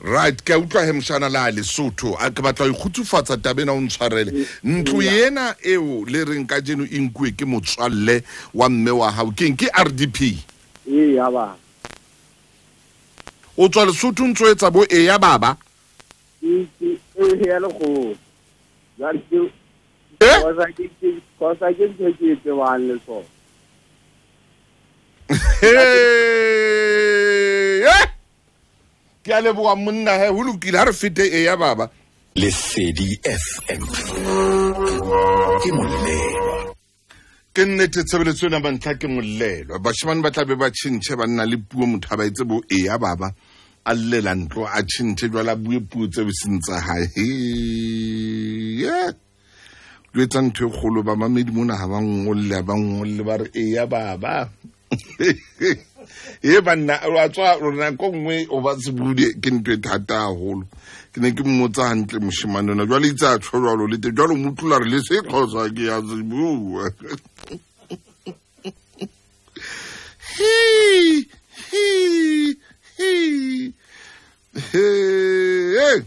Right, ke a utlwa he moshana la Lesotho. A ke batla ho ikgutsufatsa taba ena, o ntshwarele. Ntlo ena eo le reng ka jeno e nkuwe ke motswalle wa mme wa hao, keng ke RDP? Ee, ya ba. O tswa Lesotho, ntso etsa bo e ya baba? Ke e ya lekgowa. Jwale ke Eh? Kosa ke ntho ke e tsebang le sona. Eh! Ke a leboga monna he, ho lokile, ha re fete e ya baba. Lesedi FM ke molelwa. Ke nnete tshebeletso ena bantlha ke molelwa. Bashemane ba tla be ba tjhentjhe, ba nna le puo, motho ha ba etse bo e ya baba, a llela ntlo, a tjhentjhe jwale a bue puo tse seng tsa hae. He! Lo etsa ntho e kgolo, bamamedi mona ha ba ngolle, ha ba ngolle, ba re e ya baba. E banna, wa tswa rona nako nngwe o ba sebudi, ke ntho e thata haholo. Ke ne ke mmotsa hantle moshemane ona, jwale itse a tjho jwalo le teng, jwale o mo utlwela re le Sexhosa ke ya se bua. He, he, he. He.